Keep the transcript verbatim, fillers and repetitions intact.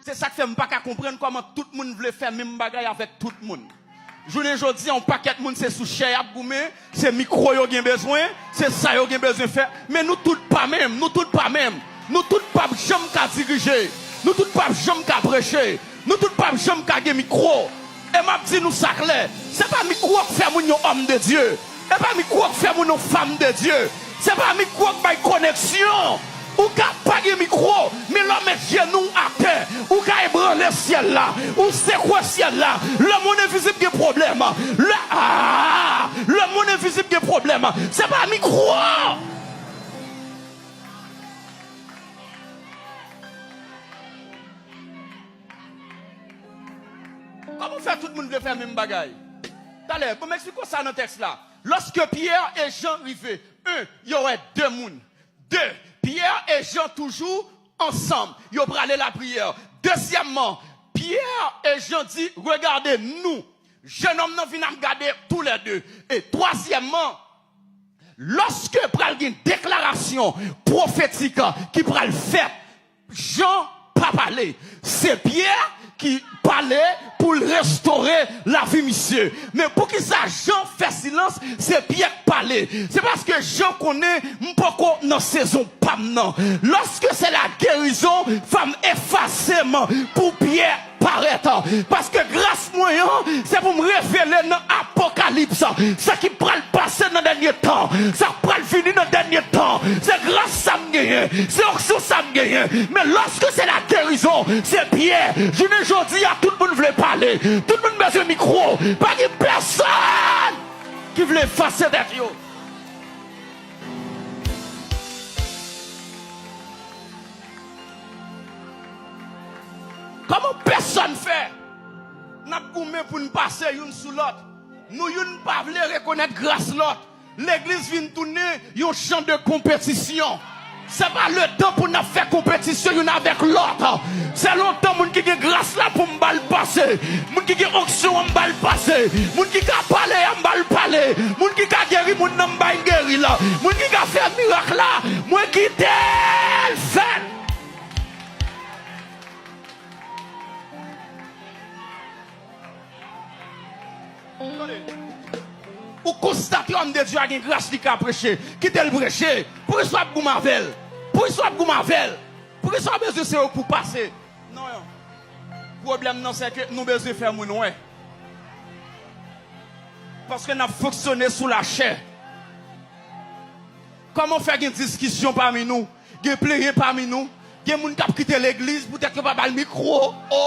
Se sa k fè m pa ka konprann kòman tout moun vle fè menm bagay avèk tout moun. Jounen jodi a, yon pakèt moun se sou chè y ap goumen, se mikwo yo gen bezwen, se sa yo gen bezwen fè. Men nou tout pa menm, nou tout pa menm. Nou tout p ap janm ka dirije. Nou tout p ap janm ka preche. Nou tout p ap janm ka gen mikwo. E m ap di nou sa klè, se pa mikwo k fè moun yon homme de Dieu. E pa mikwo k fè moun yon femme de Dieu. Se pa mikwo k bay koneksyon. Ou ka pa gen mikwo, men lè w met jenou w atè, ou ka ebranle syèl la, ou sekwe syèl la. Lemonn envizib gen pwoblèm. Le, ah, lemonn envizib gen pwoblèm. Se pa mikwo. Kòman w fè tout moun vle fè menm bagay? Talè, bon, m eksplike w sa nan tèks la. Lorsque Pierre et Jean rivaient, un, yo wè de moun. De, Pierre et Jean toujours ensemble. Yo prale lapriyè. Dezyèmman, Pierre et Jean dit, regardez, nous. Jennonm nan vin ap gade tous les deux. E twazyèmman, lòske pral gen deklarasyon pwofetik ki pral fèt, Jan pa pale. Se Pyè ki pale pou l restore lavi misye. Men poukisa Jan fè silans? Se Pyè k pale. Se paske Jan konnen m poko nan sezon pa m nan. Lorsque c'est la guérison, femme, efase m pou Pyè parèt. Paske gras mwen an, se pou m revele nan Apokalips sa ki pral pase nan dènye tan, sa k pral vini nan dènye tan. Se gras sa m genyen, se onksyon sa m genyen. Men lorsque c'est la guérison, se Pyè. Jounen jodi a, tout moun vle pale, tout moun bezwen mikwo. Pa gen pèsonn ki vle efase tèt yo. Kòman pèsonn fè? N ap goumen pou n pase youn sou lòt. Nou youn pa vle rekonèt gras lòt. Legliz vin tounen yon chan de konpetisyon. Se pa letan pou n ap fè konpetisyon youn avèk lòt. Se lontan moun ki gen gras la pou m ba l pase. Moun ki gen onksyon an, m ba l pase. Moun ki ka pale a, m ba l pale. Moun ki ka geri moun nan, m ba l geri l. Moun ki ka fè mirak la, mwen kite l fè l. Tande. Ou konstate òm de Dye a gen gras, li ka preche. Kite l preche. Poukisa w ap goumen avè l? Poukisa w ap goumen avè l? Poukisa w bezwen se yo pou pase? Non, non. Pwoblèm nan, se ke nou bezwen fè moun wè. Paske n ap fonksyone sou lachè. Kòman fè gen diskisyon pami nou? Gen plenyen pami nou? Gen moun k ap kite legliz poutèt yo pa ba l mikwo. O!